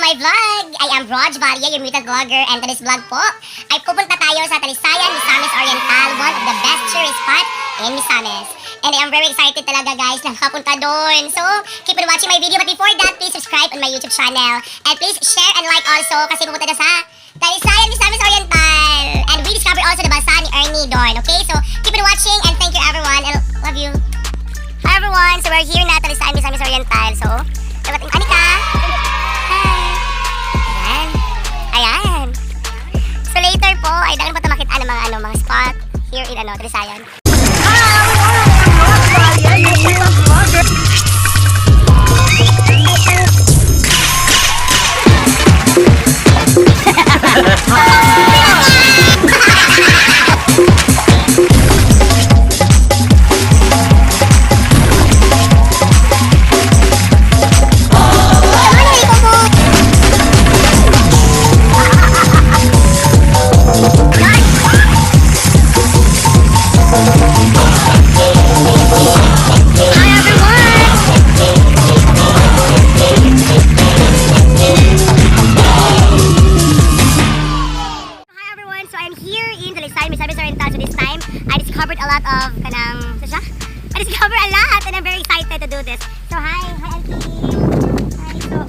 To my vlog! I am Rog Valia, your mutant vlogger, and today's vlog po ay pupunta tayo sa Talisayan, Misamis Oriental, one of the best tourist spot in Misamis. And I am very excited talaga, guys, na makapunta doon. So, keep on watching my video. But before that, please subscribe on my YouTube channel. And please share and like also kasi pupunta na sa Talisayan, Misamis Oriental. And we discovered also the Balsa ni Ernie doon. Okay? So, keep on watching and thank you, everyone. And love you. Hi everyone! So we're here na Talisayan, Misamis Oriental. So, dapat Anika! Hi! Ayan. Ayan. So later po, ay dahil pa ito makita ng mga ano, mga spot here in ano, Talisayan. Valia, your mutant vlogger. Hi everyone! Hi everyone! So I'm here in Talisay, Misamis Oriental. So this time, I discovered a lot of kanang, sa siya? I discovered a lot and I'm very excited to do this. So hi! Hi auntie! Hi! So,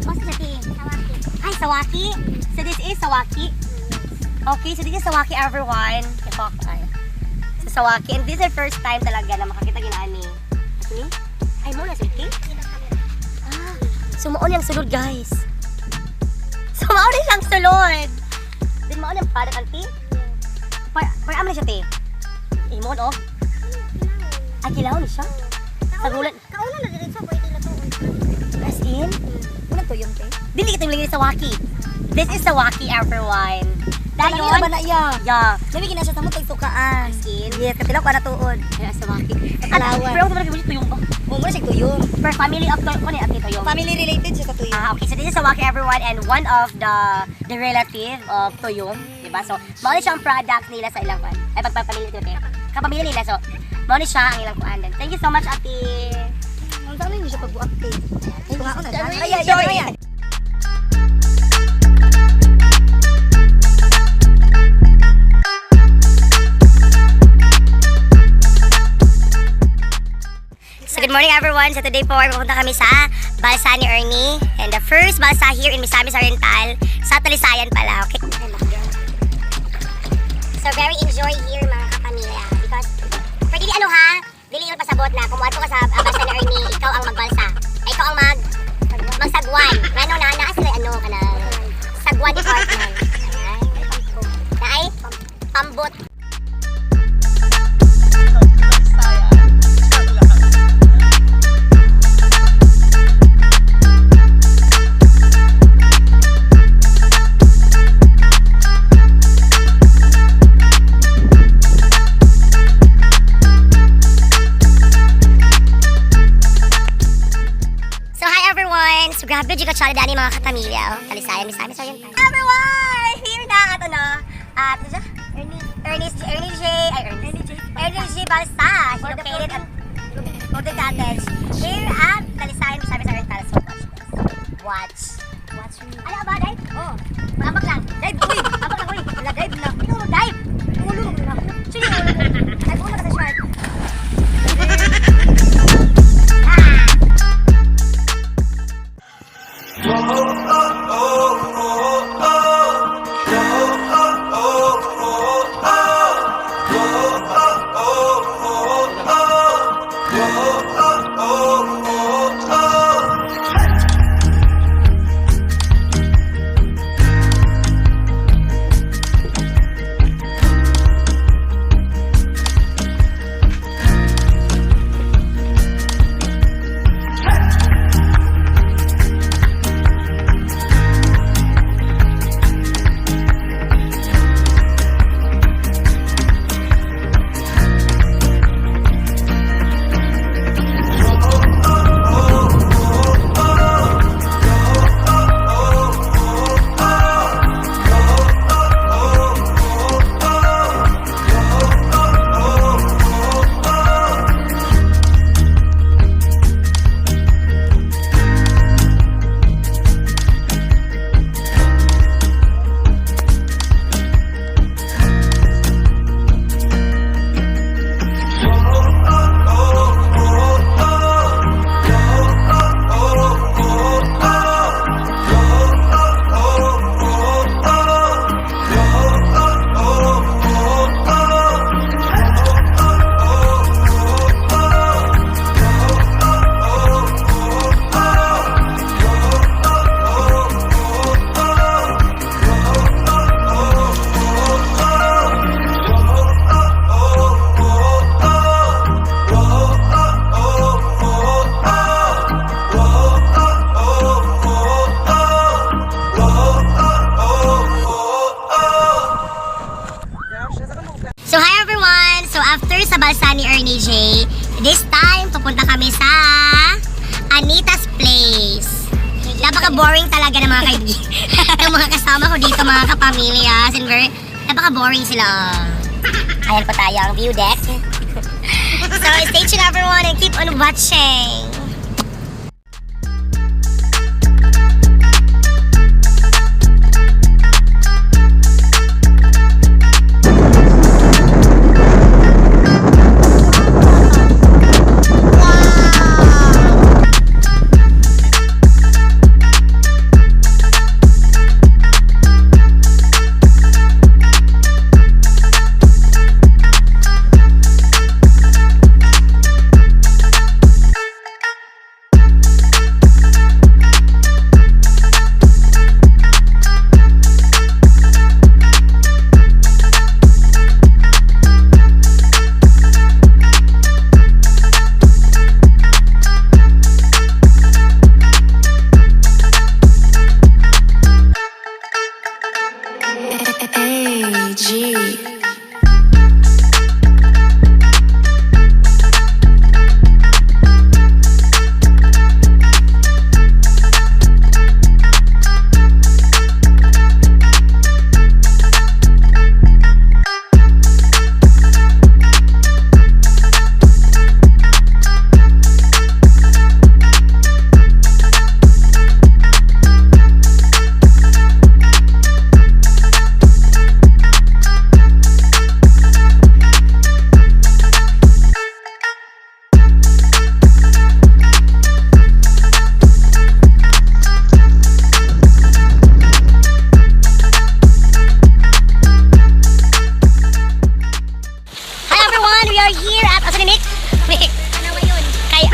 what's the tea? Sawaki. Hi, Sawaki! So this is Sawaki. Okay, so this is Sawaki, everyone. Ipok, ay. So Sawaki. And this is the first time talaga na makakita ginaani. Ni? Ay mo na sa? Ah, so mao niyang sulod, guys. So mao na siyang sulod. Then mao niyang product, auntie. Par amo na siya, te. Imon oh. Ay, kilaw ni siya. Sagulan. Kauna na diretso pwede na to. As in? Una to yung te. Dili kita yung lagi sa Waki. This is Sawaki, everyone. Dayon. Dami ba na iya? Yeah. Dami gina siya sa mo sukaan. As in? Yes, katilaw ka na tuod. Ay, Sawaki. Palawan. Pero ako naman tuyong ba? O mo na siya tuyong. Per family of to, kunin at tuyong. Family related siya sa tuyong. Ah, okay. So this is Sawaki, everyone, and one of the relative of Tuyong, di ba? So, mao ni siya ang product nila sa ilang kuan. Ay, pagpapamilya dito, te. Kapamilya nila. So, mao ni siya ang ilang kuan. Then, thank you so much, ate. Ang saan hindi siya pagbuak te. Kung ako na siya. Really Ay, ay, enjoy ay, ay. So, good morning, everyone. So, today po, ay pupunta kami sa Balsa ni Ernie. And the first balsa here in Misamis Oriental, sa Talisayan pala, okay? So, very enjoy here, mga kapamilya. Because, pero dili ano ha, dili yun pasabot na kung muadto ka sa balsa ni Ernie, ikaw ang magbalsa. Ay, ikaw ang magsagwan. Ano na, naa sila ano, kanang sagwan department. Ayan. Naay, pambot. So hi everyone! So grabe, jud ka dani, mga kapamilya. Oh. Talisayan, Misamis Oriental. Everyone! Here na at ano, at ano siya? Ernie, Ernest, Ernie J, ay Ernie, J, Ernie J Balsa. He located at Golden Cottage. Here at Talisayan, Misamis Oriental. So watch this. Watch. Watch me. Ano ba, Dave? Oh, Ambak lang. Dive, uy. Ambak lang, uy. Wala dive na. Ikaw mag-dive. Ulo na ako. Sige, ulo. Ay, ulo ka sa shark. Ah! Napaka-boring talaga ng mga kaibigan, ng mga kasama ko dito, mga kapamilya. As in, very, napaka-boring sila. Ayan po tayo, ang view deck. So, stay tuned, everyone, and keep on watching. A G. Hi everyone! We are here at, asa ni Mick? Mick. Kanawayon. Kay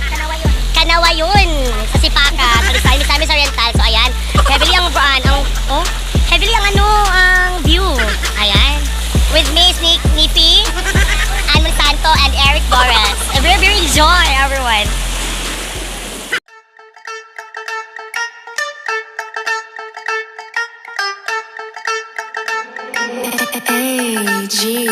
Kanawayon. Kanawayon sa Sipaka, sa Rizal, Misamis Oriental. So ayan, heavily ang brand, ang oh, heavily ang ano, ang view. Ayan. With me is Nick Nippy, Ann Monsanto, and Eric Boras. I very, very enjoy, everyone. A G.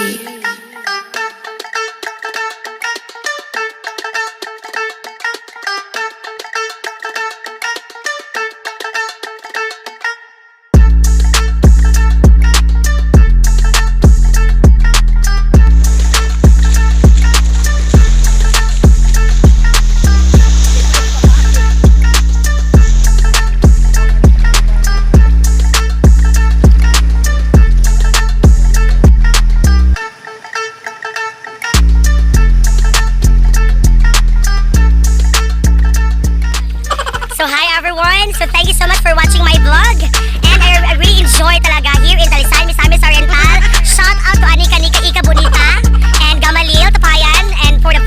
So hi everyone! So thank you so much for watching my vlog. And I really enjoy talaga here in Talisay, Misamis Oriental. Shout out to Anika Nika Ika Bonita and Gamalil Tapayan and for the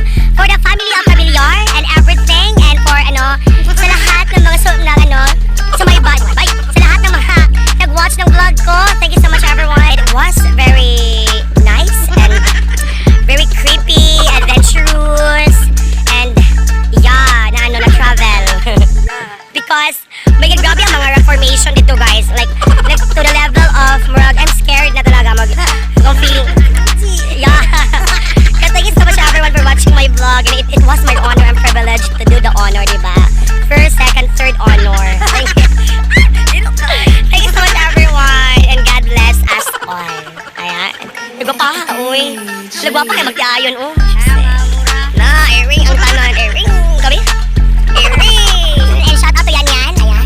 family of Familiar and everything and for ano sa lahat ng mga ng ano sumaybay bye, sa lahat ng mga nag-watch ng vlog ko. Thank you so much, everyone. It was very nice and very creepy, adventurous, and yeah, na ano na travel. Because my God, grabe ang mga rock formation dito, guys. Like to the level of murag I'm scared na talaga mag ang feeling. Yeah. Kaya thank you so much, everyone, for watching my vlog. And it was my honor and privilege to do the honor, di ba? First, second, third honor. Thank you. Thank you so much, everyone. And God bless us all. Ayan. Nagwapa, uy. Nagwapa kayo magtiayon, oh. Na, airing ang tanan. Airing. Kami? Airing. And shout out to Yan Yan. Ayan.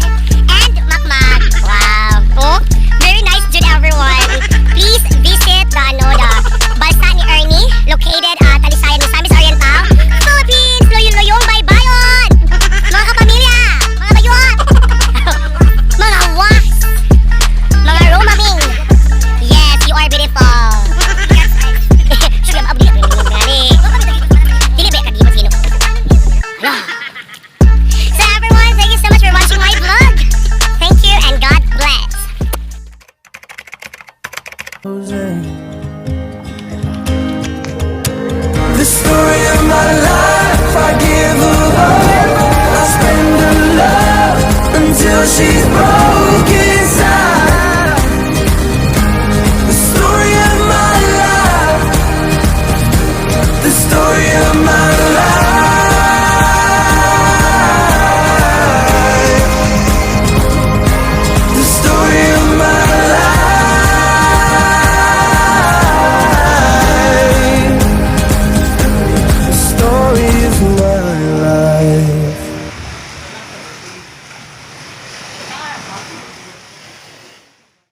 And Makmak. Wow. Oh, very nice jud, everyone. Please visit the, ano, the Balsa ni Ernie, located at Talisayan, Misamis Oriental, Philippines. Luyon-luyong baybayon. Mga kapamilya, mga bayot, mga was, mga romaming. Yes, you are beautiful. Sugar, abdi gani. Dili ba kagibot sino? Ala. So everyone, thank you so much for watching my vlog. Thank you and God bless. The story of my life, I give her hope. I spend her love until she's broke.